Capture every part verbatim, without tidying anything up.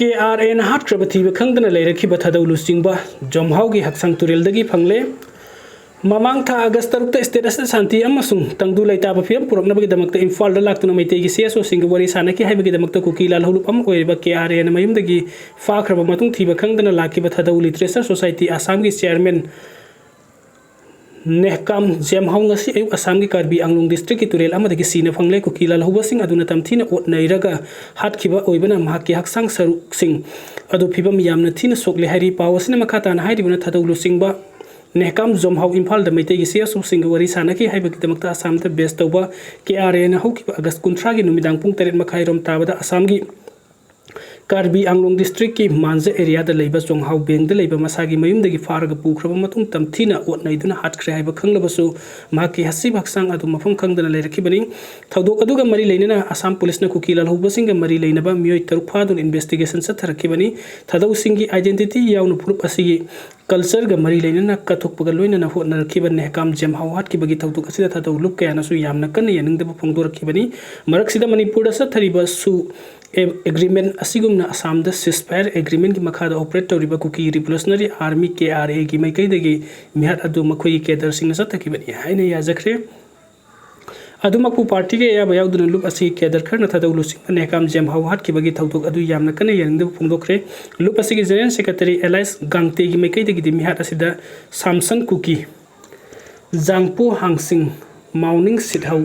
ꯀꯦ R ꯑꯦꯅ ꯍꯥꯠꯈ꯭ꯔꯕ ꯊꯤꯕ ꯈꯪꯗꯅ ꯂꯩꯔꯛꯈꯤꯕ ꯊꯥꯗꯧ ꯂꯨꯆꯤꯡꯕ ꯖꯣꯝꯍꯥꯎꯒꯤ ꯍꯛꯆꯥꯡ ꯇꯨꯔꯦꯜꯗꯒꯤ ꯐꯪꯂꯦ꯫ ꯃꯃꯥꯡ ꯊꯥ ꯑꯥꯒꯁ ꯇꯔꯨꯛꯇ state ꯑꯁꯤꯗ ꯁꯥꯟꯇꯤ ꯑꯃꯁꯨꯡ ꯇꯪꯗꯨ ꯂꯩꯇꯥꯕ ꯐꯤꯕꯝ ꯄꯨꯔꯛꯅꯕꯒꯤꯗꯃꯛꯇ ꯏꯝꯐꯥꯜꯗ ꯂꯥꯛꯇꯨꯅ ꯃꯩꯇꯩꯒꯤ ꯁꯤ ꯑꯦꯁ ꯑꯣꯁꯤꯡꯒ ꯋꯥꯔꯤ ꯁꯥꯅꯈꯤ ꯍꯥꯏꯕꯒꯤꯗꯃꯛꯇ ꯀꯨꯀꯤ ꯂꯥꯜꯍꯧꯂꯨꯞ ꯑꯃ ꯑꯣꯏꯔꯤꯕ ꯀꯦ ꯑꯥꯔ ꯑꯦꯅ ꯃꯌꯨꯝꯗꯒꯤ ꯐꯥꯈ꯭ꯔꯕ ꯃꯇꯨꯡ ꯊꯤꯕ ꯈꯪꯗꯅ ꯂꯥꯛꯈꯤꯕ ꯊꯥꯗꯧ ꯂꯤꯇꯔꯦꯆꯔ ꯁꯣꯁꯥꯏꯇꯤ ꯑꯁꯥꯝꯒꯤ ꯆꯤꯌꯥꯔꯃꯦꯟ ꯅꯦꯍꯀꯥꯝ ꯖꯦꯝꯍꯥꯎ ꯉꯁꯤ ꯑꯌꯨꯛ ꯑꯁꯥꯝꯒꯤ ꯀꯥꯔꯕꯤ ꯑꯪꯂꯣꯡ ꯗꯤꯁꯇ꯭ꯔꯤꯛꯀꯤ ꯇꯨꯔꯦꯜ ꯑꯃꯗꯒꯤ ꯁꯤꯅ ꯐꯪꯂꯦ꯫ ꯀꯨꯀꯤ ꯂꯥꯜꯍꯧꯕꯁꯤꯡ ꯑꯗꯨꯅ ꯇꯝꯊꯤꯅ ꯑꯣꯠ ꯅꯩꯔꯒ ꯍꯥꯠꯈꯤꯕ ꯑꯣꯏꯕꯅ ꯃꯍꯥꯛꯀꯤ ꯍꯛꯆꯥꯡ ꯁꯔꯨꯛꯁꯤꯡ ꯑꯗꯨ ꯐꯤꯕꯝ ꯌꯥꯝꯅ ꯊꯤꯅ ꯁꯣꯛꯂꯦ ꯍꯥꯏꯔꯤ꯫ ꯄꯥꯎ ꯑꯁꯤꯅ ꯃꯈꯥ ꯇꯥꯅ ꯍꯥꯏꯔꯤꯕꯅ ꯊꯥꯗꯧ ꯂꯨꯆꯤꯡꯕ ꯅꯦꯍꯀꯥꯝ ꯖꯣꯝꯍꯥꯎ ꯏꯝꯐꯥꯜꯗ ꯃꯩꯇꯩꯒꯤ ꯁꯤ ꯑꯦꯁ ꯑꯣꯁꯤꯡꯒ ꯋꯥꯔꯤ ꯁꯥꯅꯈꯤ ꯍꯥꯏꯕꯒꯤꯗꯃꯛꯇ ꯑꯁꯥꯝꯗ ꯕꯦꯁ ꯇꯧꯕ ꯀꯦ ꯑꯥꯔ ꯑꯦꯅ ꯍꯧꯈꯤꯕ ꯑꯥꯒꯁ ꯀꯨꯟꯊ꯭ꯔꯥꯒꯤ ꯅꯨꯃꯤꯗꯥꯡ ꯄꯨꯡ ꯇꯔꯦꯠ ꯃꯈꯥꯏꯔꯣꯝ ꯇꯥꯕꯗ ꯑꯁꯥꯝꯒꯤ ꯀꯥꯔꯕꯤ ꯑꯪꯂꯣꯡ ꯗꯤꯁꯇ꯭ꯔꯤꯛꯀꯤ ꯃꯥꯟꯖ ꯑꯦꯔꯤꯌꯥꯗ ꯂꯩꯕ ꯆꯣꯡꯍꯥꯎ ꯕꯦꯡꯗ ꯂꯩꯕ ꯃꯁꯥꯒꯤ ꯃꯌꯨꯝꯗꯒꯤ ꯐꯥꯔꯒ ꯄꯨꯈ꯭ꯔꯕ ꯃꯇꯨꯡ ꯇꯝꯊꯤꯅ ꯑꯣꯠ ꯅꯩꯗꯨꯅ ꯍꯥꯠꯈ꯭ꯔꯦ ꯍꯥꯏꯕ ꯈꯪꯂꯕꯁꯨ ꯃꯍꯥꯛꯀꯤ ꯑꯁꯤꯕ ꯍꯛꯆꯥꯡ ꯑꯗꯨ ꯃꯐꯝ ꯈꯪꯗꯅ ꯂꯩꯔꯛꯈꯤꯕꯅꯤ꯫ ꯊꯧꯗꯣꯛ ꯑꯗꯨꯒ ꯃꯔꯤ ꯂꯩꯅꯅ ꯑꯁꯥꯝ ꯄꯨꯂꯤꯁꯅ ꯀꯨꯀꯤ ꯂꯥꯜꯍꯧꯕꯁꯤꯡꯒ ꯃꯔꯤ ꯂꯩꯅꯕ ꯃꯤꯑꯣꯏ ꯇꯔꯨꯛ ꯐꯥꯗꯨꯅ ꯏꯟꯚꯦꯁꯇꯤꯒꯦꯁꯟ ꯆꯠꯊꯔꯛꯈꯤꯕꯅꯤ꯫ ꯊꯥꯗꯧꯁꯤꯡꯒꯤ ꯑꯥꯏꯗꯦꯟꯇꯤꯇꯤ ꯌꯥꯎꯅ ꯐꯨꯔꯨꯞ ꯑꯁꯤꯒꯤ ꯀꯜꯆꯔꯒ ꯃꯔꯤ ꯂꯩꯅꯅ ꯀꯠꯊꯣꯛꯄꯒ ꯂꯣꯏꯅꯅ ꯍꯣꯠꯅꯔꯛꯈꯤꯕ ꯅꯦꯍꯀꯥꯝ ꯖꯦꯝꯍꯥꯎ ꯍꯥꯠꯈꯤꯕꯒꯤ ꯊꯧꯗꯣꯛ ꯑꯁꯤꯗ ꯊꯥꯗꯧ ꯂꯨꯞ ꯀꯌꯥꯅꯁꯨ ꯌꯥꯝꯅ ꯀꯟꯅ ꯌꯥꯅꯤꯡꯗꯕ ꯐꯣꯡꯗꯣꯔꯛꯈꯤꯕꯅꯤ꯫ ꯃꯔꯛꯁꯤꯗ ꯃꯅꯤꯄꯨꯔꯗ ꯆꯠꯊꯔꯤꯕ ꯁꯨ ꯑꯦ-, ꯑꯦꯒ꯭ꯔꯤꯃꯦꯟ ꯑꯁꯤꯒꯨꯝꯅ ꯑꯁꯥꯝꯗ ceasefire ꯑꯦꯒ꯭ꯔꯤꯃꯦꯟꯒꯤ ꯃꯈꯥꯗ ꯑꯣꯄꯔꯦꯠ ꯇꯧꯔꯤꯕ ꯀꯨꯀꯤ ꯔꯤꯚꯣꯂꯨꯁꯅꯔꯤ ꯑꯥꯔꯃꯤ, ꯀꯦ ꯑꯥꯔ ꯑꯦꯒꯤ ꯃꯥꯏꯀꯩꯗꯒꯤ ꯃꯤꯍꯥꯠ ꯑꯗꯨ ꯃꯈꯣꯏꯒꯤ ꯀꯦꯗꯔꯁꯤꯡꯅ ꯆꯠꯊꯈꯤꯕꯅꯤ ꯍꯥꯏꯅ ꯌꯥꯖꯈ꯭ꯔꯦ꯫ ꯑꯗꯨꯃꯛꯄꯨ ꯄꯥꯔꯇꯤꯒꯤ ꯑꯌꯥꯕ ꯌꯥꯎꯗꯅ ꯂꯨꯞ ꯑꯁꯤꯒꯤ ꯀꯦꯗꯔ ꯈꯔꯅ ꯊꯥꯗꯧ ꯂꯨꯆꯤꯡꯕ ꯅꯦꯍꯀꯥꯝ ꯖꯦꯝꯍꯥꯎ ꯍꯥꯠꯈꯤꯕꯒꯤ ꯊꯧꯗꯣꯛ ꯑꯗꯨ ꯌꯥꯝꯅ ꯀꯟꯅ ꯌꯥꯅꯤꯡꯗꯕ ꯐꯣꯡꯗꯣꯛꯈ꯭ꯔꯦ꯫ ꯂꯨꯞ ꯑꯁꯤꯒꯤ ꯖꯦꯅꯔꯦꯜ ꯁꯦꯀ꯭ꯔꯦꯇꯔꯤ ꯑꯦꯂꯥꯏꯁ ꯒꯥꯡꯇꯦꯒꯤ ꯃꯥꯏꯀꯩꯗꯒꯤꯗꯤ ꯃꯤꯍꯥꯠ ꯑꯁꯤꯗ ꯁꯥꯝꯁꯟ ꯀꯨꯀꯤ, ꯖꯥꯡꯄꯣ ꯍꯥꯡꯁꯤꯡ, ꯃꯥꯎꯅꯤꯡ ꯁꯤꯠꯍꯧ,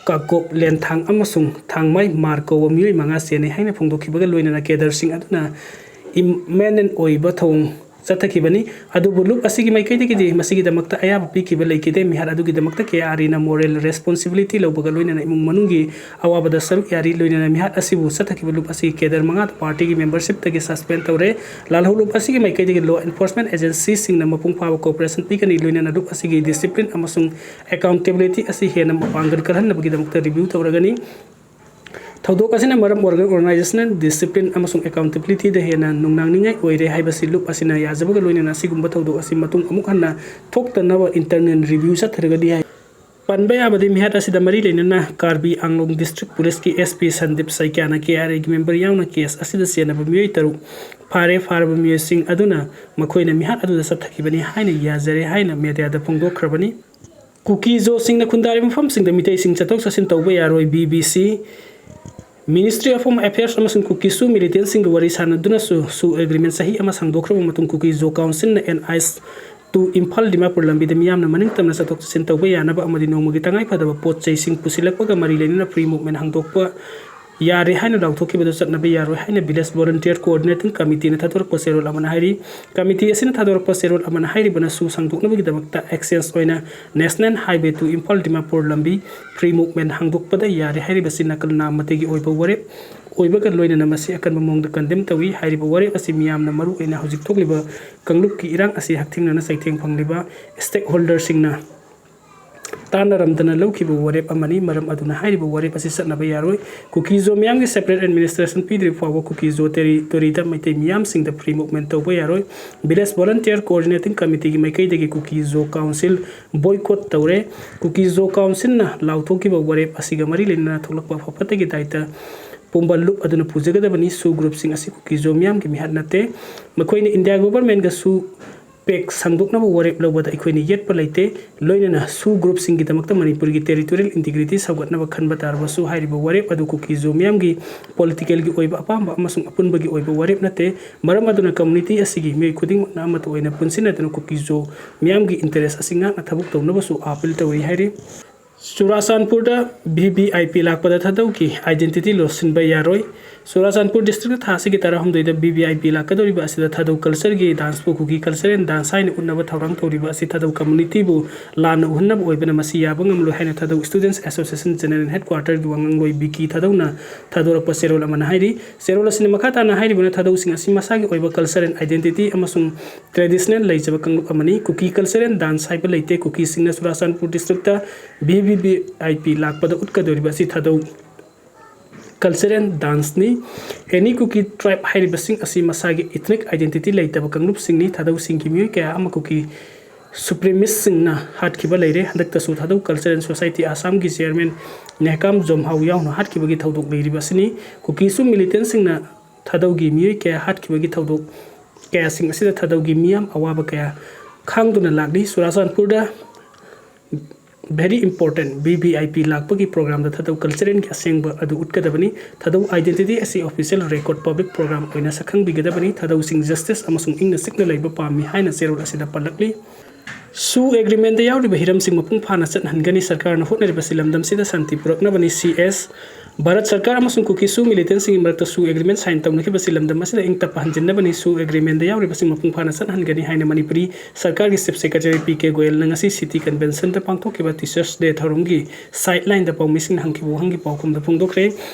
ꯀꯥꯒꯣꯞ ꯂꯦꯟꯊꯥꯡ ꯑꯃꯁꯨꯡ ꯊꯥꯡꯃꯥꯏ ꯃꯥꯔ ꯀꯧꯕ ꯃꯤꯑꯣꯏ ꯃꯉꯥ ꯆꯦꯟꯅꯩ ꯍꯥꯏꯅ ꯐꯣꯡꯗꯣꯛꯈꯤꯕꯒ ꯂꯣꯏꯅꯅ ꯀꯦꯗꯔꯁꯤꯡ ꯑꯗꯨꯅ ꯏꯝꯃꯦꯅꯦꯟ ꯑꯣꯏꯕ ꯊꯧꯑꯣꯡ ꯆꯠꯊꯈꯤꯕꯅꯤ꯫ ꯑꯗꯨꯕꯨ ꯂꯨꯞ ꯑꯁꯤꯒꯤ ꯃꯥꯏꯀꯩꯗꯒꯤꯗꯤ ꯃꯁꯤꯒꯤꯗꯃꯛꯇ ꯑꯌꯥꯕ ꯄꯤꯈꯤꯕ ꯂꯩꯈꯤꯗꯦ꯫ ꯃꯤꯍꯥꯠ ꯑꯗꯨꯒꯤꯗꯃꯛꯇ ꯀꯦ ꯑꯥꯔ ꯏꯅ ꯃꯣꯔꯦꯜ ꯔꯦꯁꯄꯣꯟꯁꯤꯕꯤꯂꯤꯇꯤ ꯂꯧꯕꯒ ꯂꯣꯏꯅꯅ ꯏꯃꯨꯡ ꯃꯅꯨꯡꯒꯤ ꯑꯋꯥꯕꯗ ꯁꯔꯨꯛ ꯌꯥꯔꯤ꯫ ꯂꯣꯏꯅꯅ ꯃꯤꯍꯥꯠ ꯑꯁꯤꯕꯨ ꯆꯠꯊꯈꯤꯕ ꯂꯨꯞ ꯑꯁꯤꯒꯤ ꯀꯦꯗꯔ ꯃꯉꯥꯗ ꯄꯥꯔꯇꯤꯒꯤ ꯃꯦꯝꯕꯔꯁꯤꯞꯇꯒꯤ ꯁꯁꯄꯦꯟ ꯇꯧꯔꯦ꯫ ꯂꯥꯜꯍꯧ ꯂꯨꯞ ꯑꯁꯤꯒꯤ ꯃꯥꯏꯀꯩꯗꯒꯤ ꯂꯣ ꯑꯦꯟꯐꯣꯔꯁꯃꯦꯟ ꯑꯦꯖꯦꯟꯁꯤꯁꯤꯡꯅ ꯃꯄꯨꯡ ꯐꯥꯕ ꯀꯣꯑꯣꯄꯔꯦꯁꯟ ꯄꯤꯒꯅꯤ꯫ ꯂꯣꯏꯅꯅ ꯂꯨꯞ ꯑꯁꯤꯒꯤ ꯗꯤꯁꯤꯄ꯭ꯂꯤꯟ ꯑꯃꯁꯨꯡ ꯑꯦꯀꯥꯎꯟꯇꯦꯕꯤꯂꯤꯇꯤ ꯑꯁꯤ ꯍꯦꯟꯅ ꯃꯄꯥꯡꯒꯜ ꯀꯜꯍꯟꯅꯕꯒꯤꯗꯃꯛꯇ ꯔꯤꯚ꯭ꯌꯨ ꯇꯧꯔꯒꯅꯤ꯫ ꯊꯧꯗꯣꯛ ꯑꯁꯤꯅ ꯃꯔꯝ ꯑꯣꯏꯔꯒ ꯑꯣꯔꯒꯅꯥꯏꯖꯦꯁꯅꯦꯜ ꯗꯤꯁꯤꯄ꯭ꯂꯤꯟ ꯑꯃꯁꯨꯡ ꯑꯦꯀꯥꯎꯟꯇꯦꯕꯤꯂꯤꯇꯤꯗ ꯍꯦꯟꯅ ꯅꯨꯡꯅꯥꯡꯅꯤꯡꯉꯥꯏ ꯑꯣꯏꯔꯦ ꯍꯥꯏꯕꯁꯤ ꯂꯨꯞ ꯑꯁꯤꯅ ꯌꯥꯖꯕꯒ ꯂꯣꯏꯅꯅ ꯑꯁꯤꯒꯨꯝꯕ ꯊꯧꯗꯣꯛ ꯑꯁꯤ ꯃꯇꯨꯡ ꯑꯃꯨꯛ ꯍꯟꯅ ꯊꯣꯛꯇꯅꯕ ꯏꯟꯇꯔꯅꯦꯜ ꯔꯤꯚ꯭ꯌꯨ ꯆꯠꯊꯔꯒꯅꯤ ꯍꯥꯏ꯫ ꯄꯟꯕ ꯌꯥꯕꯗꯤ ꯃꯤꯍꯥꯠ ꯑꯁꯤꯗ ꯃꯔꯤ ꯂꯩꯅꯅ ꯀꯥꯔꯕꯤ ꯑꯥꯡꯂꯣꯡ ꯗꯤꯁꯇ꯭ꯔꯤꯛ ꯄꯨꯂꯤꯁꯀꯤ ꯑꯦꯁ ꯄꯤ ꯁꯟꯗꯤꯞ ꯁꯩꯀ꯭ꯌꯥꯅ ꯀꯦ ꯑꯥꯔ ꯑꯦꯒꯤ ꯃꯦꯝꯕꯔ ꯌꯥꯎꯅ ꯀꯦꯁ ꯑꯁꯤꯗ ꯆꯦꯟꯅꯕ ꯃꯤꯑꯣꯏ ꯇꯔꯨꯛ ꯐꯥꯔꯦ꯫ ꯐꯥꯔꯕ ꯃꯤꯑꯣꯏꯁꯤꯡ ꯑꯗꯨꯅ ꯃꯈꯣꯏꯅ ꯃꯤꯍꯥꯠ ꯑꯗꯨꯗ ꯆꯠꯊꯈꯤꯕꯅꯤ ꯍꯥꯏꯅ ꯌꯥꯖꯔꯦ ꯍꯥꯏꯅ ꯃꯦꯗꯤꯌꯥꯗ ꯐꯣꯡꯗꯣꯛꯈ꯭ꯔꯕꯅꯤ꯫ ꯀꯨꯀꯤ ꯖꯣꯁꯤꯡꯅ ꯈꯨꯟꯗꯥꯔꯤꯕ ꯃꯐꯝꯁꯤꯡꯗ ꯃꯤꯇꯩꯁꯤꯡ ꯆꯠꯊꯣꯛ ꯆꯠꯁꯤꯟ ꯇꯧꯕ ꯌꯥꯔꯣꯏ꯫ B B C, Ministry of Home Affairs ꯑꯃꯁꯨꯡ ꯀꯨꯀꯤ ꯁꯨ ꯃꯤꯂꯤꯇꯦꯟꯁꯤꯡꯒ ꯋꯥꯔꯤ ꯁꯥꯅꯗꯨꯅꯁꯨ ꯁꯨ ꯑꯦꯒ꯭ꯔꯤꯃꯦꯟ ꯆꯍꯤ ꯑꯃ ꯁꯥꯡꯗꯣꯛꯈ꯭ꯔꯕ ꯃꯇꯨꯡ ꯀꯨꯀꯤ ꯖꯣ ꯀꯥꯎꯟꯁꯤꯜꯅ N H two Imphal Dimapur ꯂꯝꯕꯤꯗ ꯃꯤꯌꯥꯝꯅ ꯃꯅꯤꯡ ꯇꯝꯅ ꯆꯠꯊꯣꯛ ꯆꯠꯁꯤꯟ ꯇꯧꯕ ꯌꯥꯅꯕ ꯑꯃꯗꯤ ꯅꯣꯡꯃꯒꯤ ꯇꯉꯥꯏ ꯐꯗꯕ ꯄꯣꯠ ꯆꯩꯁꯤꯡ ꯄꯨꯁꯤꯜꯂꯛꯄꯒ ꯃꯔꯤ ꯂꯩꯅꯅ ꯐ꯭ꯔꯤ ꯃꯨꯚꯃꯦꯟ ꯍꯥꯡꯗꯣꯛꯄ ꯌꯥꯔꯦ ꯍꯥꯏꯅ ꯂꯥꯎꯊꯣꯛꯈꯤꯕꯗꯨ ꯆꯠꯅꯕ ꯌꯥꯔꯣꯏ ꯍꯥꯏꯅ ꯚꯤꯂꯦꯖ ꯚꯣꯂꯨꯟꯇꯤꯌꯔ ꯀꯣꯑꯣꯔꯗꯤꯅꯦꯇꯤꯡ ꯀꯃꯤꯇꯤꯅ ꯊꯥꯗꯣꯔꯛꯄ ꯆꯦꯔꯣꯜ ꯑꯃꯅ ꯍꯥꯏꯔꯤ꯫ ꯀꯃꯤꯇꯤ ꯑꯁꯤꯅ ꯊꯥꯗꯣꯔꯛꯄ ꯆꯦꯔꯣꯜ ꯑꯃꯅ ꯍꯥꯏꯔꯤꯕꯅ ꯁꯨ ꯁꯥꯡꯗꯣꯛꯅꯕꯒꯤꯗꯃꯛꯇ ꯑꯦꯛꯁꯆꯦꯟꯖ ꯑꯣꯏꯅ national highway two Imphal Dimapur ꯂꯝꯕꯤ ꯐ꯭ꯔꯤ ꯃꯨꯚꯃꯦꯟ ꯍꯥꯡꯗꯣꯛꯄꯗ ꯌꯥꯔꯦ ꯍꯥꯏꯔꯤꯕꯁꯤ ꯅꯥꯀꯜ ꯅꯥꯝꯃꯇꯒꯤ ꯑꯣꯏꯕ ꯋꯥꯔꯦꯞ ꯑꯣꯏꯕꯒ ꯂꯣꯏꯅꯅ ꯃꯁꯤ ꯑꯀꯟꯕ ꯃꯑꯣꯡꯗ ꯀꯟꯗꯦꯝ ꯇꯧꯏ꯫ ꯍꯥꯏꯔꯤꯕ ꯋꯥꯔꯦꯞ ꯑꯁꯤ ꯃꯤꯌꯥꯝꯅ ꯃꯔꯨꯑꯣꯏꯅ ꯍꯧꯖꯤꯛ ꯊꯣꯛꯂꯤꯕ ꯀꯥꯡꯂꯨꯞꯀꯤ ꯏꯔꯥꯡ ꯑꯁꯤ ꯍꯛꯊꯦꯡꯅꯅ ꯆꯩꯊꯦꯡ ꯐꯪꯂꯤꯕ ꯁ꯭ꯇꯦꯛꯍꯣꯜꯗꯔꯁꯤꯡꯅ ꯇꯥꯟꯅꯔꯝꯗꯅ ꯂꯧꯈꯤꯕ ꯋꯥꯔꯦꯞ ꯑꯃꯅꯤ꯫ ꯃꯔꯝ ꯑꯗꯨꯅ ꯍꯥꯏꯔꯤꯕ ꯋꯥꯔꯦꯞ ꯑꯁꯤ ꯆꯠꯅꯕ ꯌꯥꯔꯣꯏ꯫ ꯀꯨꯀꯤ ꯖꯣ ꯃꯤꯌꯥꯝꯒꯤ ꯁꯦꯄꯔꯦꯠ ꯑꯦꯗꯃꯤꯅꯤꯁꯇ꯭ꯔꯦꯁꯟ ꯄꯤꯗ꯭ꯔꯤꯕ ꯐꯥꯎꯕ ꯀꯨꯀꯤ ꯖꯣ ꯇꯦꯔꯤꯇꯣꯔꯤꯗ ꯃꯩꯇꯩ ꯃꯤꯌꯥꯝꯁꯤꯡꯗ ꯐ꯭ꯔꯤ ꯃꯨꯚꯃꯦꯟ ꯇꯧꯕ ꯌꯥꯔꯣꯏ꯫ ꯚꯤꯂꯦꯖ ꯚꯣꯂꯨꯟꯇꯤꯌꯔ ꯀꯣꯑꯣꯔꯗꯤꯅꯦꯇꯤꯡ ꯀꯃꯤꯇꯤꯒꯤ ꯃꯥꯏꯀꯩꯗꯒꯤ ꯀꯨꯀꯤ ꯖꯣ ꯀꯥꯎꯟꯁꯤꯜ ꯕꯣꯏꯀꯣꯠ ꯇꯧꯔꯦ꯫ ꯀꯨꯀꯤ ꯖꯣ ꯀꯥꯎꯟꯁꯤꯜꯅ ꯂꯥꯎꯊꯣꯛꯈꯤꯕ ꯋꯥꯔꯦꯞ ꯑꯁꯤꯒ ꯃꯔꯤ ꯂꯩꯅꯅ ꯊꯣꯛꯂꯛꯄ ꯑꯐ ꯐꯠꯇꯒꯤ ꯗꯥꯏꯇ ꯄꯨꯝꯕ ꯂꯨꯞ ꯑꯗꯨꯅ ꯄꯨꯖꯒꯗꯕꯅꯤ꯫ ꯁꯨ ꯒ꯭ꯔꯨꯞꯁꯤꯡ ꯑꯁꯤ ꯀꯨꯀꯤ ꯖꯣ ꯃꯤꯌꯥꯝꯒꯤ ꯃꯤꯍꯥꯠ ꯅꯠꯇꯦ꯫ ꯃꯈꯣꯏꯅ ꯏꯟꯗꯤꯌꯥ ꯒꯣꯚꯔꯟꯃꯦꯟꯒꯁꯨ ꯄꯦꯛ ꯁꯥꯡꯗꯣꯛꯅꯕ ꯋꯥꯔꯦꯞ ꯂꯧꯕꯗ ꯑꯩꯈꯣꯏꯅ ꯌꯦꯠꯄ ꯂꯩꯇꯦ꯫ ꯂꯣꯏꯅꯅ ꯁꯨ ꯒ꯭ꯔꯨꯞꯁꯤꯡꯒꯤꯗꯃꯛꯇ ꯃꯅꯤꯄꯨꯔꯒꯤ ꯇꯦꯔꯤꯇꯣꯔꯤꯌꯦꯜ ꯏꯟꯇꯤꯒ꯭ꯔꯤꯇꯤ ꯁꯧꯒꯠꯅꯕ ꯈꯟꯕ ꯇꯥꯔꯕꯁꯨ ꯍꯥꯏꯔꯤꯕ ꯋꯥꯔꯦꯞ ꯑꯗꯨ ꯀꯨꯀꯤ ꯖꯣ ꯃꯤꯌꯥꯝꯒꯤ ꯄꯣꯂꯤꯇꯤꯀꯦꯜꯒꯤ ꯑꯣꯏꯕ ꯑꯄꯥꯝꯕ ꯑꯃꯁꯨꯡ ꯑꯄꯨꯟꯕꯒꯤ ꯑꯣꯏꯕ ꯋꯥꯔꯦꯞ ꯅꯠꯇꯦ꯫ ꯃꯔꯝ ꯑꯗꯨꯅ ꯀꯝꯃꯨꯅꯤꯇꯤ ꯑꯁꯤꯒꯤ ꯃꯤꯑꯣꯏ ꯈꯨꯗꯤꯡꯃꯛꯅ ꯑꯃꯠꯇ ꯑꯣꯏꯅ ꯄꯨꯟꯁꯤꯟꯅꯗꯨꯅ ꯀꯨꯀꯤ ꯖꯣ ꯃꯤꯌꯥꯝꯒꯤ ꯏꯟꯇꯔꯦꯁ ꯑꯁꯤ ꯉꯥꯛꯅ ꯊꯕꯛ ꯇꯧꯅꯕꯁꯨ ꯑꯥꯄꯤꯜ ꯇꯧꯔꯤ ꯍꯥꯏꯔꯤ꯫ ꯆꯨꯔꯥꯆꯥꯟꯄꯨꯔꯗ ꯚꯤ ꯚꯤ ꯑꯥꯏ ꯄꯤ ꯂꯥꯛꯄꯗ ꯊꯥꯗꯧꯒꯤ identity ꯂꯣꯠꯁꯤꯟꯕ ꯌꯥꯔꯣꯏ꯫ ꯆꯨꯔꯥꯆꯥꯟꯄꯨꯔ ꯗꯤꯁꯇ꯭ꯔꯤꯛꯇ ꯊꯥ ꯑꯁꯤꯒꯤ ꯇꯔꯥꯍꯨꯝꯗꯣꯏꯗ ꯚꯤ ꯚꯤ ꯑꯥꯏ ꯄꯤ ꯂꯥꯛꯀꯗꯧꯔꯤꯕ ꯑꯁꯤꯗ ꯊꯥꯗꯧ ꯀꯜꯆꯔꯒꯤ ꯗꯥꯟꯁꯄꯨ ꯀꯨꯀꯤ ꯀꯜꯆꯔ ꯑꯦꯟ ꯗꯥꯟꯁ ꯍꯥꯏꯅ ꯎꯠꯅꯕ ꯊꯧꯔꯥꯡ ꯇꯧꯔꯤꯕ ꯑꯁꯤ ꯊꯥꯗꯧ ꯀꯝꯃꯨꯅꯤꯇꯤꯕꯨ ꯂꯥꯟꯅ ꯎꯍꯟꯅꯕ ꯑꯣꯏꯕꯅ ꯃꯁꯤ ꯌꯥꯕ ꯉꯝꯂꯣꯏ ꯍꯥꯏꯅ ꯊꯥꯗꯧ ꯁ꯭ꯇꯨꯗꯦꯟꯠꯁ ꯑꯦꯁꯣꯁꯤꯌꯦꯁꯟ ꯖꯦꯅꯔꯦꯜ ꯍꯦꯗꯀ꯭ꯋꯥꯇꯔꯒꯤ ꯋꯥꯉꯥꯡꯂꯣꯏ ꯕꯤ ꯀꯤ ꯊꯥꯗꯧꯅ ꯊꯥꯗꯣꯔꯛꯄ ꯆꯦꯔꯣꯜ ꯑꯃꯅ ꯍꯥꯏꯔꯤ꯫ ꯆꯦꯔꯣꯜ ꯑꯁꯤꯅ ꯃꯈꯥ ꯇꯥꯅ ꯍꯥꯏꯔꯤꯕꯅ ꯊꯥꯗꯧꯁꯤꯡ ꯑꯁꯤ ꯃꯁꯥꯒꯤ ꯑꯣꯏꯕ ꯀꯜꯆꯔ ꯑꯦꯟ identity ꯑꯃꯁꯨꯡ ꯇ꯭ꯔꯦꯗꯤꯁꯅꯦꯜ ꯂꯩꯖꯕ ꯀꯥꯡꯂꯨꯞ ꯑꯃꯅꯤ꯫ ꯀꯨꯀꯤ ꯀꯜꯆꯔ ꯑꯦꯟ ꯗꯥꯟꯁ ꯍꯥꯏꯕ ꯂꯩꯇꯦ꯫ ꯀꯨꯀꯤꯁꯤꯡꯅ Churachandpur district V V V I P ꯂꯥꯛꯄꯗ ꯎꯠꯀꯗꯧꯔꯤꯕ ꯑꯁꯤ ꯊꯥꯗꯧ ꯀꯜꯆꯔ ꯑꯦꯟ ꯗꯥꯟꯁꯅꯤ꯫ ꯑꯦꯅꯤ ꯀꯨꯀꯤ ꯇ꯭ꯔꯥꯏꯕ ꯍꯥꯏꯔꯤꯕꯁꯤꯡ ꯑꯁꯤ ꯃꯁꯥꯒꯤ ꯏꯊꯅꯤꯛ ꯑꯥꯏꯗꯦꯟꯇꯤꯇꯤ ꯂꯩꯇꯕ ꯀꯥꯡꯂꯨꯞꯁꯤꯡꯅꯤ꯫ ꯊꯥꯗꯧꯁꯤꯡꯒꯤ ꯃꯤꯑꯣꯏ ꯀꯌꯥ ꯑꯃ ꯀꯨꯀꯤ ꯁꯨꯄ꯭ꯔꯤꯃꯤꯁꯁꯤꯡꯅ ꯍꯥꯠꯈꯤꯕ ꯂꯩꯔꯦ꯫ ꯍꯟꯗꯛꯇꯁꯨ ꯊꯥꯗꯧ ꯀꯜꯆꯔꯦꯜ ꯁꯣꯁꯥꯏꯇꯤ ꯑꯁꯥꯝꯒꯤ ꯆꯤꯌꯔꯃꯦꯟ ꯅꯦꯍꯀꯥꯝ ꯖꯣꯝꯍꯥꯎ ꯌꯥꯎꯅ ꯍꯥꯠꯈꯤꯕꯒꯤ ꯊꯧꯗꯣꯛ ꯂꯩꯔꯤꯕ ꯑꯁꯤꯅꯤ꯫ ꯀꯨꯀꯤꯁꯨ ꯃꯤꯂꯤꯇꯦꯟꯁꯤꯡꯅ ꯊꯥꯗꯧꯒꯤ ꯃꯤꯑꯣꯏ ꯀꯌꯥ ꯍꯥꯠꯈꯤꯕꯒꯤ ꯊꯧꯗꯣꯛ ꯀꯌꯥꯁꯤꯡ ꯑꯁꯤꯗ ꯊꯥꯗꯧꯒꯤ ꯃꯤꯌꯥꯝ ꯑꯋꯥꯕ ꯀꯌꯥ ꯈꯥꯡꯗꯨꯅ ꯂꯥꯛꯂꯤ꯫ ꯆꯨꯔꯥꯆꯥꯟꯄꯨꯔꯗ very important V V I P ꯂꯥꯛꯄꯒꯤ ꯄ꯭ꯔꯣꯒ꯭ꯔꯥꯝꯗ ꯊꯥꯗꯧ ꯀꯜꯆꯔꯦꯜꯒꯤ ꯑꯁꯦꯡꯕ ꯑꯗꯨ ꯎꯠꯀꯗꯕꯅꯤ꯫ ꯊꯥꯗꯧ identity ꯑꯁꯤ official record public program ꯑꯣꯏꯅ ꯁꯛꯈꯪꯕꯤꯒꯗꯕꯅꯤ꯫ ꯊꯥꯗꯧꯁꯤꯡ justice ꯑꯃꯁꯨꯡ ꯏꯪꯅ ꯆꯤꯛꯅ ꯂꯩꯕ ꯄꯥꯝꯃꯤ ꯍꯥꯏꯅ ꯆꯦꯔꯣꯜ ꯑꯁꯤꯗ ꯄꯜꯂꯛꯂꯤ꯫ ꯁꯨ ꯑꯦꯒ꯭ꯔꯤꯃꯦꯟꯗ ꯌꯥꯎꯔꯤꯕ ꯍꯤꯔꯝꯁꯤꯡ ꯃꯄꯨꯡ ꯐꯥꯅ ꯆꯠꯍꯟꯒꯅꯤ꯫ ꯁꯔꯀꯥꯔꯅ ꯍꯣꯠꯅꯔꯤꯕꯁꯤ ꯂꯝꯗꯝꯁꯤꯗ ꯁꯥꯟꯇꯤ ꯄꯨꯔꯛꯅꯕꯅꯤ꯫ ꯁꯤ ꯑꯦꯁ ꯚꯥꯔꯠ ꯁꯔꯀꯥꯔ ꯑꯃꯁꯨꯡ ꯀꯨꯀꯤꯁꯨ ꯃꯤꯂꯤꯇꯦꯟꯁꯤꯡꯒꯤ ꯃꯔꯛꯇ ꯁꯨ ꯑꯦꯒ꯭ꯔꯤꯃꯦꯟ ꯁꯥꯏꯟ ꯇꯧꯅꯈꯤꯕꯁꯤ ꯂꯝꯗꯝ ꯑꯁꯤꯗ ꯏꯪ ꯇꯞꯄ ꯍꯟꯖꯤꯟꯅꯕꯅꯤ꯫ ꯁꯨ ꯑꯦꯒ꯭ꯔꯤꯃꯦꯟꯗ ꯌꯥꯎꯔꯤꯕꯁꯤꯡ ꯃꯄꯨꯡ ꯐꯥꯅ ꯆꯠꯍꯟꯒꯅꯤ ꯍꯥꯏꯅ ꯃꯅꯤꯄꯨꯔꯤ ꯁꯔꯀꯥꯔꯒꯤ ꯆꯤꯐ ꯁꯦꯀ꯭ꯔꯦꯇꯔꯤ ꯄꯤ ꯀꯦ ꯒꯣꯌꯜꯅ ꯉꯁꯤ ꯁꯤꯇꯤ ꯀꯟꯚꯦꯟꯁꯟꯗ ꯄꯥꯡꯊꯣꯛꯈꯤꯕ ꯇꯤꯆꯔꯁ ꯗꯦ ꯊꯧꯔꯝꯒꯤ ꯁꯥꯏꯠ ꯂꯥꯏꯟꯗ ꯄꯥꯎꯃꯤꯁꯤꯡꯅ ꯍꯪꯈꯤꯕ ꯋꯥꯍꯪꯒꯤ ꯄꯥꯎꯈꯨꯝꯗ ꯐꯣꯡꯗꯣꯛꯈ꯭ꯔꯦ꯫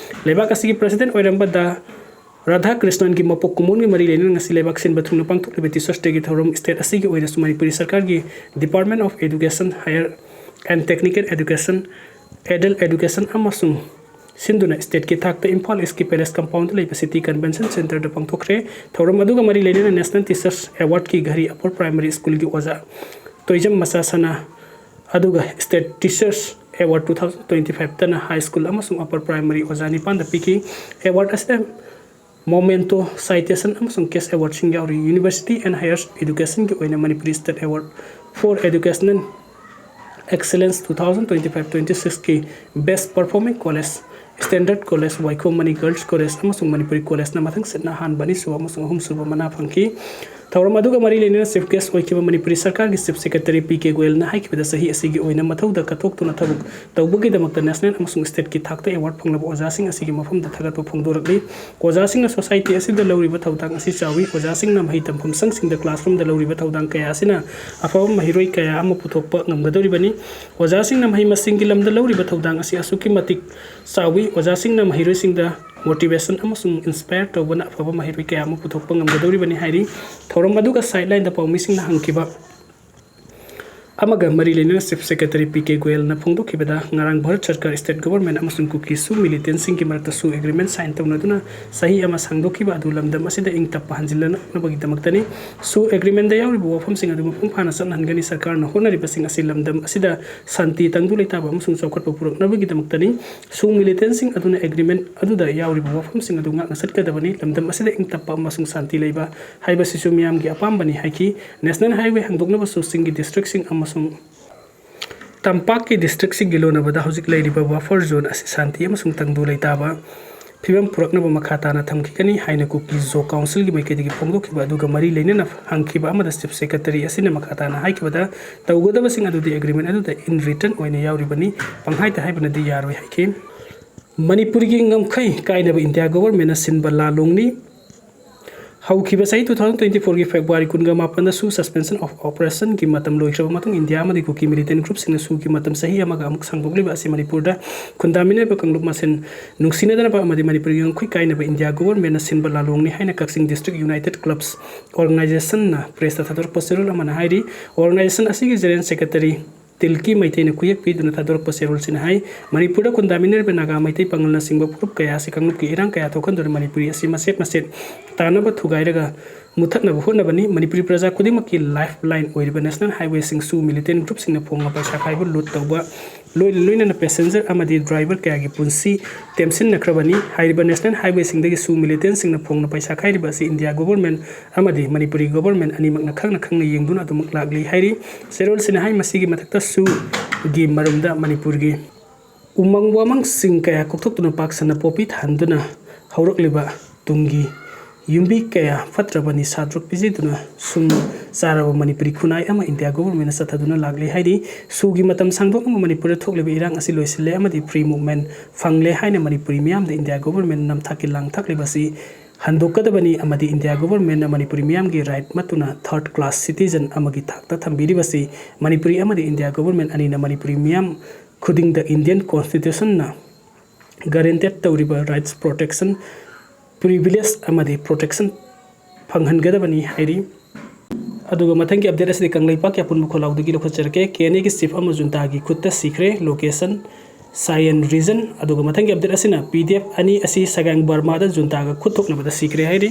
ꯂꯩꯕꯥꯛ ꯑꯁꯤꯒꯤ ꯄ꯭ꯔꯁꯤꯗꯦꯟꯠ ꯑꯣꯏꯔꯝꯕ ꯗꯥ ꯔꯥꯙꯥ ꯀ꯭ꯔꯤꯁꯅꯟꯒꯤ ꯃꯄꯣꯛ ꯀꯨꯝꯑꯣꯟꯒꯤ ꯃꯔꯤ ꯂꯩꯅꯅ ꯉꯁꯤ ꯂꯩꯕꯥꯛ ꯁꯤꯟꯕ ꯊꯨꯡꯅ ꯄꯥꯡꯊꯣꯛꯂꯤꯕ ꯇꯤꯆꯔꯁ ꯗꯦꯒꯤ ꯊꯧꯔꯝ ꯁ꯭ꯇꯦꯠ ꯑꯁꯤꯒꯤ ꯑꯣꯏꯅꯁꯨ ꯃꯅꯤꯄꯨꯔꯤ ꯁꯔꯀꯥꯔꯒꯤ Department of Education, Higher and Technical Education, Adult Education ꯑꯃꯁꯨꯡ ꯁꯤꯟꯗꯨꯅ ꯁ꯭ꯇꯦꯠꯀꯤ ꯊꯥꯛꯇ ꯏꯝꯐꯥꯜ ꯏꯁꯀꯤ ꯄꯦꯂꯦꯁ ꯀꯝꯄꯥꯎꯟꯗ ꯂꯩꯕ ꯁꯤꯇꯤ ꯀꯟꯚꯦꯟꯁꯟ ꯁꯦꯟꯇꯔꯗ ꯄꯥꯡꯊꯣꯛꯈ꯭ꯔꯦ꯫ ꯊꯧꯔꯝ ꯑꯗꯨꯒ ꯃꯔꯤ ꯂꯩꯅꯅ ꯅꯦꯁꯅꯦꯜ ꯇꯤꯆꯔꯁ ꯑꯦꯋꯥꯔꯗꯀꯤ ꯘꯔꯤ ꯑꯄꯔ ꯄ꯭ꯔꯥꯏꯃꯔꯤ ꯁ꯭ꯀꯨꯜꯒꯤ ꯑꯣꯖꯥ ꯇꯣꯏꯖꯝ ꯃꯆꯥ ꯁꯅꯥ ꯑꯗꯨꯒ state teachers award two thousand twenty five ꯇꯅ ꯍꯥꯏ ꯁ꯭ꯀꯨꯜ ꯑꯃꯁꯨꯡ ꯑꯄꯔ ꯄ꯭ꯔꯥꯏꯃꯔꯤ ꯑꯣꯖꯥ ꯅꯤꯄꯥꯟꯗ ꯄꯤꯈꯤ꯫ ꯑꯦꯋꯥꯔꯗ ꯑꯁꯤꯗ ꯃꯣꯃꯦꯟꯇꯣ, ꯁꯥꯏꯇꯦꯁꯟ ꯑꯃꯁꯨꯡ ꯀꯦꯁ ꯑꯦꯋꯥꯔꯗꯁꯤꯡ ꯌꯥꯎꯔꯤ꯫ ꯌꯨꯅꯤꯚꯔꯁꯤꯇꯤ ꯑꯦꯟ ꯍꯥꯌꯔ ꯏꯗꯨꯀꯦꯁꯟꯒꯤ ꯑꯣꯏꯅ Manipuri state award for Educational Excellence two thousand twenty five twenty sixꯀꯤ Best Performing College, Standard College, ꯋꯥꯏꯈꯣꯝ ꯃꯅꯤ ꯒꯔꯜꯁ ꯀꯣꯂꯦꯖ ꯑꯃꯁꯨꯡ ꯃꯅꯤꯄꯨꯔꯤ ꯀꯣꯂꯦꯖꯅ ꯃꯊꯪ ꯁꯤꯠꯅ ꯑꯍꯥꯟꯕ, ꯑꯅꯤꯁꯨꯕ ꯑꯃꯁꯨꯡ ꯑꯍꯨꯝꯁꯨꯕ ꯃꯅꯥ ꯐꯪꯈꯤ꯫ ꯊꯧꯔꯝ ꯑꯗꯨꯒ ꯃꯔꯤ ꯂꯩꯅꯅ ꯆꯤꯐ ꯒꯦꯁ ꯑꯣꯏꯈꯤꯕ ꯃꯅꯤꯄꯨꯔꯤ ꯁꯔꯀꯥꯔꯒꯤ ꯆꯤꯐ ꯁꯦꯀ꯭ꯔꯦꯇꯔꯤ ꯄꯤ ꯀꯦ ꯒꯣꯌꯜꯅ ꯍꯥꯏꯈꯤꯕꯗ, ꯆꯍꯤ ꯑꯁꯤꯒꯤ ꯑꯣꯏꯅ ꯃꯊꯧꯗ ꯀꯠꯊꯣꯛꯇꯨꯅ ꯊꯕꯛ ꯇꯧꯕꯒꯤꯗꯃꯛꯇ ꯅꯦꯁꯅꯦꯜ ꯑꯃꯁꯨꯡ ꯁ꯭ꯇꯦꯠꯀꯤ ꯊꯥꯛꯇ ꯑꯦꯋꯥꯔꯗ ꯐꯪꯂꯕ ꯑꯣꯖꯥꯁꯤꯡ ꯑꯁꯤꯒꯤ ꯃꯐꯝꯗ ꯊꯥꯒꯠꯄ ꯐꯣꯡꯗꯣꯔꯛꯂꯤ꯫ ꯑꯣꯖꯥꯁꯤꯡꯅ ꯁꯣꯁꯥꯏꯇꯤ ꯑꯁꯤꯗ ꯂꯧꯔꯤꯕ ꯊꯧꯗꯥꯡ ꯑꯁꯤ ꯆꯥꯎꯏ꯫ ꯑꯣꯖꯥꯁꯤꯡꯅ ꯃꯍꯩ ꯇꯝꯐꯝꯁꯪꯁꯤꯡꯗ ꯀ꯭ꯂꯥꯁꯔꯨꯝꯗ ꯂꯧꯔꯤꯕ ꯊꯧꯗꯥꯡ ꯀꯌꯥ ꯑꯁꯤꯅ ꯑꯐꯕ ꯃꯍꯩꯔꯣꯏ ꯀꯌꯥ ꯑꯃ ꯄꯨꯊꯣꯛꯄ ꯉꯝꯒꯗꯧꯔꯤꯕꯅꯤ꯫ ꯑꯣꯖꯥꯁꯤꯡꯅ ꯃꯍꯩ ꯃꯁꯤꯡꯒꯤ ꯂꯝꯗ ꯂꯧꯔꯤꯕ ꯊꯧꯗꯥꯡ ꯑꯁꯤ ꯑꯁꯨꯛꯀꯤ ꯃꯇꯤꯛ ꯆꯥꯎꯏ꯫ ꯑꯣꯖꯥꯁꯤꯡꯅ ꯃꯍꯩꯔꯣꯏꯁꯤꯡꯗ ꯃꯣꯇꯤꯚꯦꯁꯟ ꯑꯃꯁꯨꯡ ꯏꯟꯁꯄꯥꯌꯔ ꯇꯧꯕꯅ ꯑꯐꯕ ꯃꯍꯩꯔꯣꯏ ꯀꯌꯥ ꯑꯃ ꯄꯨꯊꯣꯛꯄ ꯉꯝꯒꯗꯧꯔꯤꯕꯅꯤ ꯍꯥꯏꯔꯤ꯫ ꯊꯧꯔꯝ ꯑꯗꯨꯒ ꯁꯥꯏꯠ ꯂꯥꯏꯟꯗ ꯄꯥꯎꯃꯤꯁꯤꯡꯅ ꯍꯪꯈꯤꯕ ꯑꯃꯒ ꯃꯔꯤ ꯂꯩꯅꯅ Chief Secretary ꯄꯤ ꯀꯦ ꯒꯣꯌꯦꯜꯅ ꯐꯣꯡꯗꯣꯛꯈꯤꯕꯗ, ꯉꯔꯥꯡ ꯚꯥꯔꯠ ꯁꯔꯀꯥꯔ, state government ꯑꯃꯁꯨꯡ ꯀꯨꯀꯤ ꯁꯨ militantꯁꯤꯡꯒꯤ ꯃꯔꯛꯇ ꯁꯨ agreement sign ꯇꯧꯅꯗꯨꯅ ꯆꯍꯤ ꯑꯃ ꯁꯥꯡꯗꯣꯛꯈꯤꯕ ꯑꯗꯨ ꯂꯝꯗꯝ ꯑꯁꯤꯗ ꯏꯪ ꯇꯞꯄ ꯍꯟꯖꯤꯜꯂꯛꯅꯕꯒꯤꯗꯃꯛꯇꯅꯤ꯫ ꯁꯨ agreementꯗ ꯌꯥꯎꯔꯤꯕ ꯋꯥꯐꯝꯁꯤꯡ ꯑꯗꯨ ꯃꯄꯨꯡ ꯐꯥꯅ ꯆꯠꯅꯍꯟꯒꯅꯤ꯫ ꯁꯔꯀꯥꯔꯅ ꯍꯣꯠꯅꯔꯤꯕꯁꯤꯡ ꯑꯁꯤ ꯂꯝꯗꯝ ꯑꯁꯤꯗ ꯁꯥꯟꯇꯤ, ꯇꯪꯗꯨ ꯂꯩꯇꯥꯕ ꯑꯃꯁꯨꯡ ꯆꯥꯎꯈꯠꯄ ꯄꯨꯔꯛꯅꯕꯒꯤꯗꯃꯛꯇꯅꯤ꯫ ꯁꯨ militantꯁꯤꯡ ꯑꯗꯨꯅ agreement ꯑꯗꯨꯗ ꯌꯥꯎꯔꯤꯕ ꯋꯥꯐꯝꯁꯤꯡ ꯑꯗꯨ ꯉꯥꯛꯅ ꯆꯠꯀꯗꯕꯅꯤ꯫ ꯂꯝꯗꯝ ꯑꯁꯤꯗ ꯏꯪ ꯇꯞꯄ ꯑꯃꯁꯨꯡ ꯁꯥꯟꯇꯤ ꯂꯩꯕ ꯍꯥꯏꯕꯁꯤꯁꯨ ꯃꯤꯌꯥꯝꯒꯤ ꯑꯄꯥꯝꯕꯅꯤ ꯍꯥꯏꯈꯤ꯫ National Highway ꯍꯥꯡꯗꯣꯛꯅꯕꯁꯨ ꯆꯤꯡꯒꯤ districtꯁꯤꯡ ꯑꯃꯁꯨꯡ ꯇꯝꯄꯥꯛꯀꯤ districtꯁꯤꯡꯒꯤ ꯂꯣꯟꯅꯕꯗ ꯍꯧꯖꯤꯛ ꯂꯩꯔꯤꯕ buffer zone ꯑꯁꯤ ꯁꯥꯟꯇꯤ ꯑꯃꯁꯨꯡ ꯇꯪꯗꯨ ꯂꯩꯇꯥꯕ ꯐꯤꯕꯝ ꯄꯨꯔꯛꯅꯕ ꯃꯈꯥ ꯇꯥꯅ ꯊꯝꯈꯤꯒꯅꯤ ꯍꯥꯏꯅ ꯀꯨꯀꯤ ꯖꯣ ꯀꯥꯎꯟꯁꯤꯜꯒꯤ ꯃꯥꯏꯀꯩꯗꯒꯤ ꯐꯣꯡꯗꯣꯛꯈꯤꯕ ꯑꯗꯨꯒ ꯃꯔꯤ ꯂꯩꯅꯅ ꯍꯪꯈꯤꯕ ꯑꯃꯗ Chief Secretary ꯑꯁꯤꯅ ꯃꯈꯥ ꯇꯥꯅ ꯍꯥꯏꯈꯤꯕꯗ, ꯇꯧꯒꯗꯕꯁꯤꯡ ꯑꯗꯨꯗꯤ agreement ꯑꯗꯨꯗ in written ꯑꯣꯏꯅ ꯌꯥꯎꯔꯤꯕꯅꯤ, ꯄꯪꯍꯥꯏꯇ ꯍꯥꯏꯕꯅꯗꯤ ꯌꯥꯔꯣꯏ ꯍꯥꯏꯈꯤ꯫ ꯃꯅꯤꯄꯨꯔꯒꯤ ꯉꯝꯈꯩ ꯀꯥꯏꯅꯕ ꯏꯟꯗꯤꯌꯥ governmentꯅ ꯁꯤꯟꯕ ꯂꯥꯂꯣꯡꯅꯤ꯫ ꯍꯧꯈꯤꯕ ꯆꯍꯤ two thousand twenty fourꯒꯤ February ꯀꯨꯟꯒ ꯃꯥꯄꯟꯗ ꯁꯨ suspension of operationꯒꯤ ꯃꯇꯝ ꯂꯣꯏꯈ꯭ꯔꯕ ꯃꯇꯨꯡ, ꯏꯟꯗꯤꯌꯥ ꯑꯃꯗꯤ ꯀꯨꯀꯤ militant groupꯁꯤꯡꯅ ꯁꯨꯒꯤ ꯃꯇꯝ ꯆꯍꯤ ꯑꯃꯒ ꯑꯃꯨꯛ ꯁꯥꯡꯗꯣꯛꯂꯤꯕ ꯑꯁꯤ ꯃꯅꯤꯄꯨꯔꯗ ꯈꯨꯟꯗꯥꯃꯤꯟꯅꯔꯤꯕ ꯀꯥꯡꯂꯨꯞ ꯃꯁꯦꯟ ꯅꯨꯡꯁꯤꯅꯗꯅꯕ ꯑꯃꯗꯤ ꯃꯅꯤꯄꯨꯔꯒꯤ ꯉꯝꯈꯩ ꯀꯥꯏꯅꯕ ꯏꯟꯗꯤꯌꯥ governmentꯅ ꯁꯤꯟꯕ ꯂꯥꯂꯣꯡꯅꯤ ꯍꯥꯏꯅ ꯀꯛꯆꯤꯡ district United Clubs organizationꯅ pressꯇ ꯊꯥꯗꯣꯔꯛꯄ ꯆꯦꯔꯣꯜ ꯑꯃꯅ ꯍꯥꯏꯔꯤ꯫ Organization ꯑꯁꯤꯒꯤ general secretary ꯇꯤꯜꯀꯤ ꯃꯩꯇꯩꯅ ꯈꯨꯌꯦꯛ ꯄꯤꯗꯨꯅ ꯊꯥꯗꯣꯔꯛꯄ ꯆꯦꯔꯣꯜꯁꯤꯅ ꯍꯥꯏ, ꯃꯅꯤꯄꯨꯔꯗ ꯈꯨꯟꯗꯥꯃꯤꯟꯅꯔꯤꯕ ꯅꯥꯒꯥ, ꯃꯩꯇꯩ, ꯄꯥꯉꯜꯅꯆꯤꯡꯕ ꯐꯨꯔꯨꯞ ꯀꯌꯥ ꯑꯁꯤ ꯀꯥꯡꯂꯨꯞꯀꯤ ꯏꯔꯥꯡ ꯀꯌꯥ ꯊꯣꯛꯍꯟꯗꯨꯅ ꯃꯅꯤꯄꯨꯔꯤ ꯑꯁꯤ ꯃꯆꯦꯠ ꯃꯆꯦꯠ ꯇꯥꯅꯕ ꯊꯨꯒꯥꯏꯔꯒ ꯃꯨꯊꯠꯅꯕ ꯍꯣꯠꯅꯕꯅꯤ꯫ ꯃꯅꯤꯄꯨꯔꯤ ꯄ꯭ꯔꯖꯥ ꯈꯨꯗꯤꯡꯃꯛꯀꯤ lifeline ꯑꯣꯏꯔꯤꯕ National Highwayꯁꯤꯡ ꯁꯨ militant groupꯁꯤꯡꯅ ꯐꯣꯡꯅ ꯄꯩꯁꯥ ꯈꯥꯏꯕ, loot ꯇꯧꯕ, ꯂꯣꯏꯅ ꯂꯣꯏꯅꯅ passenger ꯑꯃꯗꯤ driver ꯀꯌꯥꯒꯤ ꯄꯨꯟꯁꯤ ꯇꯦꯝꯁꯤꯟꯅꯈ꯭ꯔꯕꯅꯤ꯫ ꯍꯥꯏꯔꯤꯕ National Highwayꯁꯤꯡꯗꯒꯤ ꯁꯨ militantꯁꯤꯡꯅ ꯐꯣꯡꯅ ꯄꯩꯁꯥ ꯈꯥꯏꯔꯤꯕ ꯑꯁꯤ ꯏꯟꯗꯤꯌꯥ government ꯑꯃꯗꯤ ꯃꯅꯤꯄꯨꯔꯤ government ꯑꯅꯤꯃꯛꯅ ꯈꯪꯅ ꯈꯪꯅ ꯌꯦꯡꯗꯨꯅ ꯑꯗꯨꯃꯛ ꯂꯥꯛꯂꯤ ꯍꯥꯏꯔꯤ꯫ ꯆꯦꯔꯣꯜꯁꯤꯅ ꯍꯥꯏ, ꯃꯁꯤꯒꯤ ꯃꯊꯛꯇ ꯁꯨꯒꯤ ꯃꯔꯨꯝꯗ ꯃꯅꯤꯄꯨꯔꯒꯤ ꯎꯃꯪ ꯋꯥꯃꯪꯁꯤꯡ ꯀꯌꯥ ꯀꯣꯛꯊꯣꯛꯇꯨꯅ ꯄꯥꯛ ꯁꯟꯅ ꯄꯣꯄꯤ ꯊꯥꯍꯟꯗꯨꯅ ꯍꯧꯔꯛꯂꯤꯕ ꯇꯨꯡꯒꯤ ꯌꯨꯝꯕꯤ ꯀꯌꯥ ꯐꯠꯇ꯭ꯔꯕ ꯅꯤꯁꯥ drug ꯄꯤꯖꯗꯨꯅ ꯁꯨꯝ ꯆꯥꯔꯕ ꯃꯅꯤꯄꯨꯔꯤ ꯈꯨꯟꯅꯥꯏ ꯑꯃ ꯏꯟꯗꯤꯌꯥ governmentꯅ ꯆꯠꯊꯗꯨꯅ ꯂꯥꯛꯂꯤ ꯍꯥꯏꯔꯤ꯫ ꯁꯨꯒꯤ ꯃꯇꯝ ꯁꯥꯡꯗꯣꯛꯅꯕ ꯃꯅꯤꯄꯨꯔꯗ ꯊꯣꯛꯂꯤꯕ ꯏꯔꯥꯡ ꯑꯁꯤ ꯂꯣꯏꯁꯤꯜꯂꯦ ꯑꯃꯗꯤ free movement ꯐꯪꯂꯦ ꯍꯥꯏꯅ ꯃꯅꯤꯄꯨꯔꯤ ꯃꯤꯌꯥꯝꯗ ꯏꯟꯗꯤꯌꯥ government ꯅꯝꯊꯥꯛꯀꯤ ꯂꯥꯡ ꯊꯥꯛꯂꯤꯕ ꯑꯁꯤ ꯍꯟꯗꯣꯛꯀꯗꯕꯅꯤ ꯑꯃꯗꯤ ꯏꯟꯗꯤꯌꯥ governmentꯅ ꯃꯅꯤꯄꯨꯔꯤ ꯃꯤꯌꯥꯝꯒꯤ right ꯃꯠꯇꯨꯅ third class citizen ꯑꯃꯒꯤ ꯊꯥꯛꯇ ꯊꯝꯕꯤꯔꯤꯕꯁꯤ ꯃꯅꯤꯄꯨꯔꯤ ꯑꯃꯗꯤ ꯏꯟꯗꯤꯌꯥ government ꯑꯅꯤꯅ ꯃꯅꯤꯄꯨꯔꯤ ꯃꯤꯌꯥꯝ ꯈꯨꯗꯤꯡꯗ Indian Constitutionꯅ guaranteed ꯇꯧꯔꯤꯕ rights, protection, privilege ꯑꯃꯗꯤ protection ꯐꯪꯍꯟꯒꯗꯕꯅꯤ ꯍꯥꯏꯔꯤ꯫ ꯑꯗꯨꯒ ꯃꯊꯪꯒꯤ ꯑꯞꯗꯦꯠ ꯑꯁꯤꯗꯤ ꯀꯪꯂꯩꯄꯥꯛꯀꯤ ꯑꯄꯨꯟꯕ ꯈꯨꯜꯂꯥꯎꯗꯒꯤ ꯂꯧꯈꯠꯆꯔꯛꯀꯦ꯫ ꯀꯦ ꯑꯦꯟ ꯑꯦꯒꯤ ꯆꯤꯐ ꯑꯃ ꯖꯨꯟꯇꯥꯒꯤ ꯈꯨꯠꯇ ꯁꯤꯈ꯭ꯔꯦ꯫ ꯂꯣꯀꯦꯁꯟ ꯁꯥꯌꯦꯟ ꯔꯤꯖꯟ꯫ ꯑꯗꯨꯒ ꯃꯊꯪꯒꯤ ꯑꯞꯗꯦꯠ ꯑꯁꯤꯅ ꯄꯤ ꯗꯤ ꯑꯦꯐ ꯑꯅꯤ ꯑꯁꯤ ꯁꯒꯥꯡ ꯕꯔꯃꯥꯗ ꯖꯨꯟꯇꯥꯒ ꯈꯨꯠ ꯊꯣꯛꯅꯕꯗ ꯁꯤꯈ꯭ꯔꯦ ꯍꯥꯏꯔꯤ꯫